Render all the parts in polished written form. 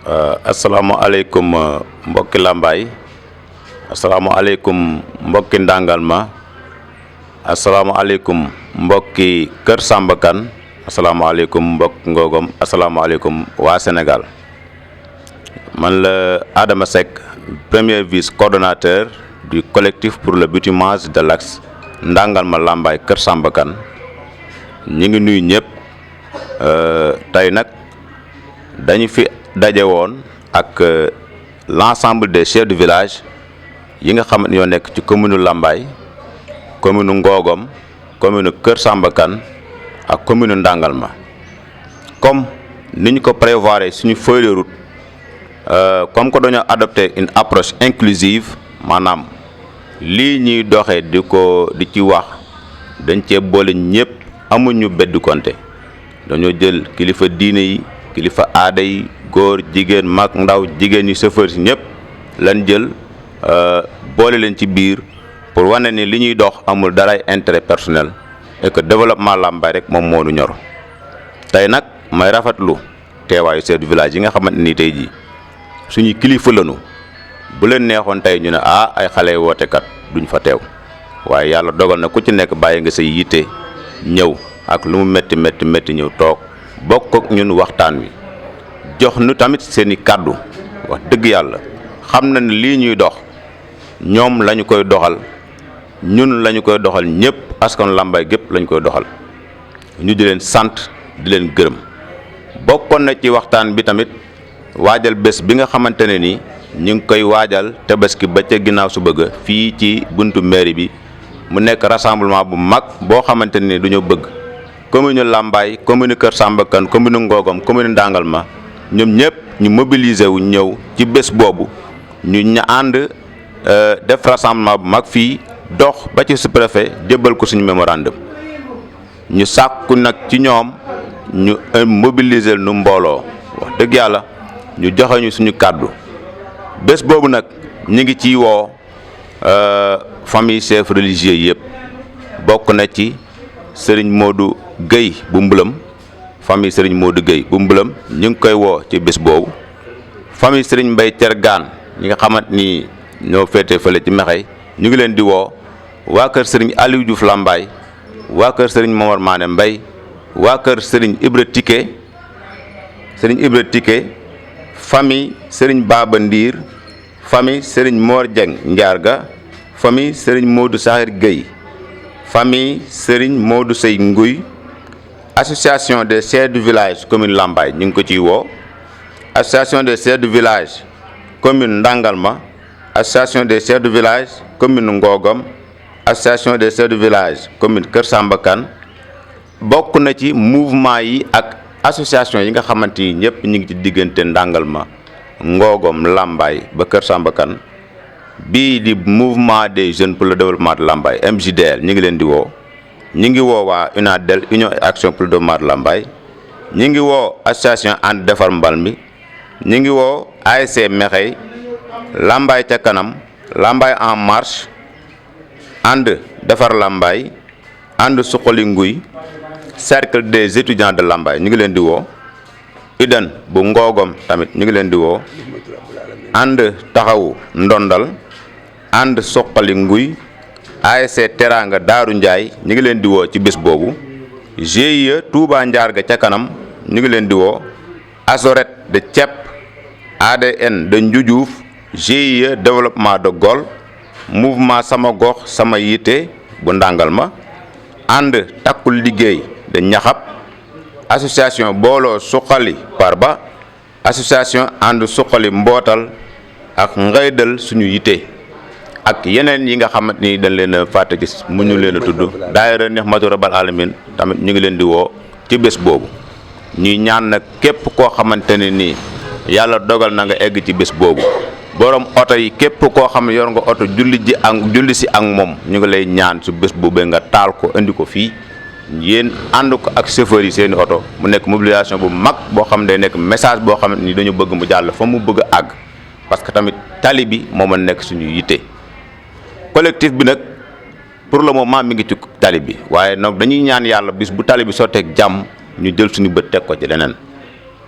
asalaamaaleykum mbokki Lambaye asalaamaaleykum mbokki Ndangalma asalaamaaleykum mbokki Kër Samba Kane asalaamaaleykum mbokk Ngogom asalaamaaleykum waa Sénégal man la Adama Seck premier vice coordonnateur du collectif pour le bitumage de l'axe Ndangalma Lambaye Kër Samba Kane ñi ngi nuyu ñëpp tey nag dañu fi daje woon ak l'ensemble des chefs de village yi nga xam ne ñoo nekk ci commune Lambaye commune Ngogom commune Kër Samba Kane ak commune Ndangalma comme ni ñu ko prévoir suñu feuille de route comme que dañoo adopter une approche inclusive maanaam lii ñuy doxee di ci wax dañ cee boole ñëpp amuñu beddu konte dañoo jël kilifa diine yi kilifa aada yi góor jigéen mag ndaw jigéen ñi chauffeur si ñëpp lan jël boole leen ci biir pour wane ni li ñuy dox amul daray intérêt personnel et que développement Lambaye rek moom moo nu ñor tey nag may rafetlu teewaayu chef du village yi nga xamante ni tey jii suñu kilifa lañu bu leen neexoon tey ñu ne ay xale wootekat duñ fa teew waaye yàlla dogal na ku ci nekk bàyyi nga say yitte ñëw ak lu mu métti ñëw toog bokk ak ñun waxtaan wi jox nu tamit seeni kàddu wax dëgg yàlla xam na ne lii ñuy dox ñoom lañu koy doxal ñun lañu koy doxal ñëpp askan Lambaye gépp lañu koy doxal ñu di leen sant di leen gërëm bokkoon na ci waxtaan bi tamit waajal bés bi nga xamante ne ni ñu ngi koy waajal Tabaski ba ca ginnaaw su bëgg fii ci buntu mairie bi mu nekk rassemblement bu mag boo xamante ne ni dañoo bëgg commune Lambaye commune Kër Samba Kane commune Ngogom commune Ndangalma ñoom ñëpp ñu mobiliser wu ñëw ci bés boobu ñu ànd def rassemblement bu mag fii dox ba ci sous-préfet jébbal ko suñu mémorandum ñu sàkku nag ci ñoom ñu mobiliser nu mbooloo wax dëgg yàlla ñu joxe ñu suñu kàddu bés boobu nag ñu ngi ciy woo famille chef religieux yëpp bokk na ci Serigne Modou Gueye bu Mbulam famille Serigne Modou Gueye bu Mbulam ñu ngi koy woo ci bés boobu famille Serigne Mbaye Thiergane ñi nga xamante ni ñoo féete fële ci Mekhay ñu ngi leen di woo waa kër Serigne Aliou Diouf Lambaye waa kër Serigne Momar Mané Mbaye waa kër Serigne Ibra Tické famille Serigne Baba Ndiir famille Serigne Mor Dieng Ndiarga famille Serigne Modou Sahir Gueye famille Serigne Modou Sey Nguy association des chefs de village commune Lambaye ñu ngi ko ciy woo association des chefs de village commune Ndangalma association des chefs de village commune Ngogom association des chefs de village commune Kër Samba Kane bokk na ci mouvement yi ak association yi nga xamante ni ñëpp ñu ngi ci diggante Ndangalma Ngogom Lambaye ba Kër Samba Kane bii di mouvement des jeunes pour le développement de Lambaye MJDL ñu ngi leen di woo ñu ngi woo waa UNADEL Union et Action pour le développement de Lambaye ñu ngi woo association ànd defar mbal mi ñu ngi woo ASC Mekhay Lambaye ca kanam Lambaye en marche ànd defar Lambaye ànd suqali nguy cercle des étudiants de Lambaye ñu ngi leen di woo UDEN bu Ngogom tamit ñu ngi leen di woo ànd taxawu ndondal ànd suqali nguy ASC Teranga Daaru Ndiaye ñu ngi leen di woo ci bés boobu GIE Touba Ndiarga ca kanam ñu ngi leen di woo Azoret de Thiep ADN de Ndioujouf GIE développement de Gol mouvement sama gox sama yitte bu Ndangalma ànd takkul liggéey de Ñaxab association booloo suqali Parba association ànd suqali mbootal ak ngaydal suñu yitte ak yeneen yi nga xamante ni dañ leen a fàtte gis mu ñu leen a tudd daayira Nihmatu Rabbal Alamin tamit ñu ngi leen di woo ci bés boobu ñuy ñaan nag képp koo xamante ne nii yàlla dogal na nga egg ci bés boobu borom oto yi képp koo xam ne yor nga oto julli si ak moom ñu ngi lay ñaan su bés boobee nga taal ko indi ko fii yéen ànd ko ak chauffeur yi seeni oto mu nekk mobilisation bu mag boo xam ne day nekk message boo xam ne ni dañu bëgg mu jàll fa mu bëgg a àgg parce que tamit tali bi moo ma nekk suñu yitte collectif bi nag pour le moment mi ngi ci tali bi waaye nag dañuy ñaan yàlla bis bu tali bi sotteeg jàmm ñu jël suñu bët teg ko ci leneen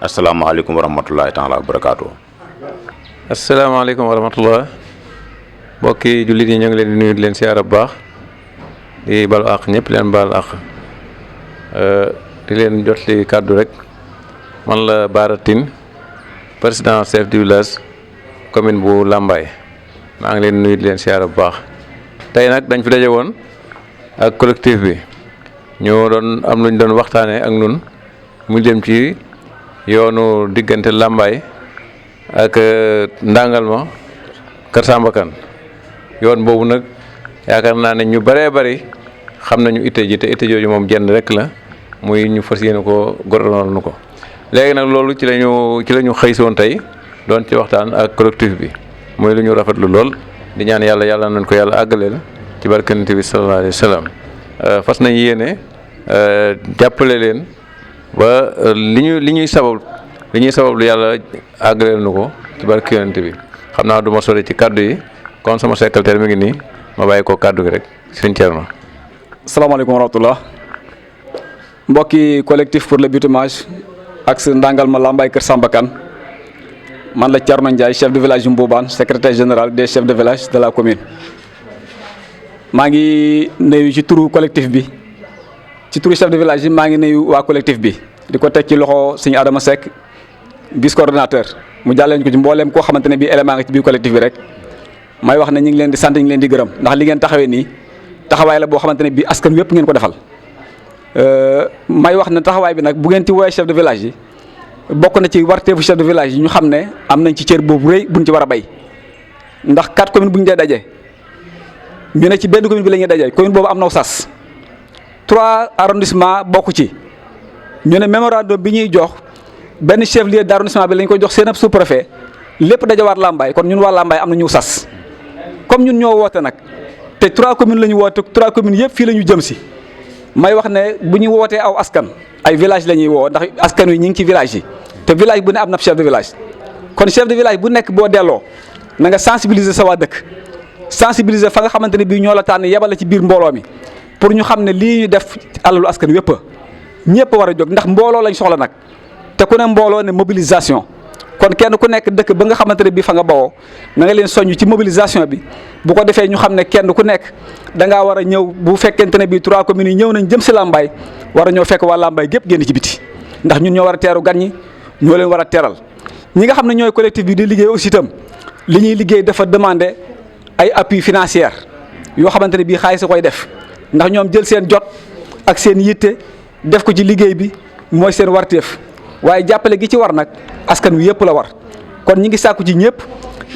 asalaamaaleykum wa rahmatullahi taala wa barakaatu. asalaamaaleykum wa rahmatullah mbokki jullit yi ñu ngi leen di nuyu di leen siyaara bu baax di balu àq ñëpp leen baal àq di leen jot li kàddu rek man la Bara Tine président chef du village commune bu Lambaye maa ngi leen nuyu di leen siyaara bu baax tey nag dañ fi daje woon ak collectif bi ñu doon am lu ñu doon waxtaanee ak nun mu jëm ci yoonu diggante Lambaye ak Ndangalma Kër Samba Kane yoon boobu nag yaakaar naa ne ñu bëree bëri xam nañu itte ji te itte jooju moom jenn rek la muy ñu fas yéene ko gordonal nu ko léegi nag loolu ci la ñu xëy soon tey doon ci waxtaan ak collectif bi muy lu ñu rafetlu lool di ñaan yàlla nañ ko yàlla àggaleel ci barkante bi sallallahu alayhi wa sallam fas nañ yéene jàppale leen ba li ñuy sabab lu yàlla àggaleel nu ko ci barkante bi xam naa du ma sori ci kàddu yi kon sama secrétaire mi ngi nii ma bàyyi ko kàddu gi rek sëñ Thierno. salaamaaleykum wa rahmatulah mbokki collectif pour le bitumage axe Ndangalma Lambaye Kër Samba Kane man la Thierno Ndiaye chef de village yu Mboubane secrétaire général des chefs de village de la commune. maa ngi nuyu ci turu collectif bi ci turu chef de village yi maa ngi nuyu waa collectif bi di ko teg ci loxo sëñ Adama Seck vice coordonnateur mu jàlleen ko ci mbooleem koo xamante ne bii élément nga ci biir collectif bi rek. may wax ne ñu ngi leen di sant ñu ngi leen di gërëm ndax li ngeen taxawee nii taxawaay la boo xamante ne bii askan wépp ngeen ko defal may wax ne taxawaay bi nag bu ngeen ci woowee chef de village yi bokk na ci warteefu chef de village yi ñu xam ne am nañ ci cër boobu rëy buñ ci war a bay ndax 4 communes bu ñu dee daje ñu ne ci benn commune bi la ñuy daje commune boobu am na sas 3 arrondissement bokk ci ñu ne mémorandum bi ñuy jox benn chef lieu d'arrondissement bi lañ ko jox seen ab sous-préfet lépp dajawaat Lambaye kon ñun waa Lambaye am na ñu sas. comme ñun ñoo woote nag te 3 communes la ñu woote 3 communes yëpp fii la ñu jëm si may wax ne bu ñu wootee aw askan ay village la ñuy woo ndax askan wi ñu ngi ci village yi te village bu ne am na chef de village kon chef de village bu nekk boo delloo na nga sensibiliser sa waa dëkk sensibiliser fa nga xamante ne bii ñoo la tànn yebal la ci biir mbooloo mi pour ñu xam ne lii ñu def alalu askan wépp ñëpp war a jóg ndax mbooloo lañ soxla nag te ku ne mbooloo ne mobilisation. kon kenn ku nekk dëkk ba nga xamante ne bii fa nga bawoo na nga leen soññ ci mobilisation bi bu ko defee ñu xam ne kenn ku nekk da ngaa war a ñëw bu fekkente ne bii 3 communes yi ñëw nañ jëm si Lambaye war a ñëw fekk waa Lambaye gépp génn ci biti ndax ñun ñoo war a teeru gan ñi ñoo leen war a teral ñi nga xam ne ñooy collectif bi di liggéey aussi itam li ñuy liggéey dafa demander ay appui financier yoo xamante ne bii xaalis a koy def ndax ñoom jël seen jot ak seen yitte def ko ci liggéey bi mooy seen warteef waaye jàppale gi ci war nag askan wi yëpp la war kon ñi ngi sàkku ci ñëpp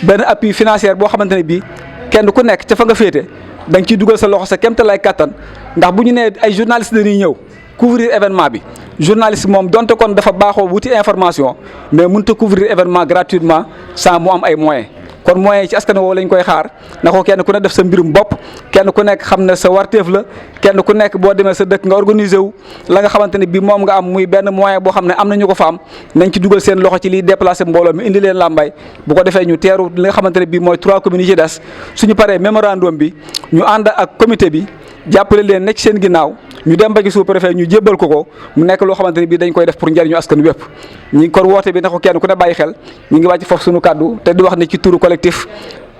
benn appui financier boo xamante ne bii kenn ku nekk ca fa nga féete da nga ciy dugal sa loxo sa kéemtalaay kattan ndax bu ñu nee ay journaliste dañuy ñëw couvrir événement bi journaliste moom donte kon dafa baaxoo wuti information mais mënut a couvrir événement gratuitement sans mu am ay moyens kon moyens yi ci askan woo lañ koy xaar na ko kenn ku ne def sa mbirum bopp kenn ku nekk xam ne sa warteef la kenn ku nekk boo demee sa dëkk nga organiser wu la nga xamante ne bii moom nga am muy benn moyen boo xam ne am na ñu ko fa am nañ ci dugal seen loxo ci liy déplacer mbooloo mi indi leen Lambaye bu ko defee ñu teeru li nga xamante ne bii mooy 3 communes yi ci des suñu paree mémorandum bi ñu ànd ak comité bi jàppale leen nekk seen ginnaaw ñu dem ba ci sous-préfet ñu jébbal ko mu nekk loo xamante ne bii dañ koy def pour njëriñu askan wépp ñi kon woote bi na ko kenn ku ne bàyyi xel ñu ngi wàcc foofu suñu kàddu te di wax ne ci turu collectif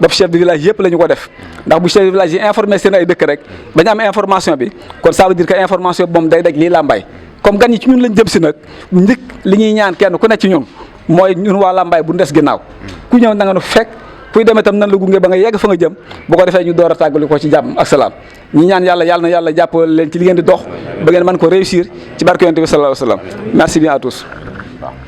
daf chef de village yëpp la ñu ko def ndax bu chef de village yi informé seen ay dëkk rek bañ am information bi kon ça veut dire que information bi moom day daj lii Lambaye comme gan ñi ci ñun lañ jëm si nag njëkk li ñuy ñaan kenn ku ne ci ñun mooy ñun waa Lambaye bu ndes ginnaaw ku ñëw na nga nu fekk kuy demee tam nan la gunge ba nga yegg fa nga jëm bu ko defee ñu door a tàggali ko ci jàmm ak salaam ñi ñaan yàlla na yàlla jàppale leen ci li ngeen di dox ba ngeen mën ko réussir ci barke Yonent bi sallallahu alayhi wa sallam merci bien à tous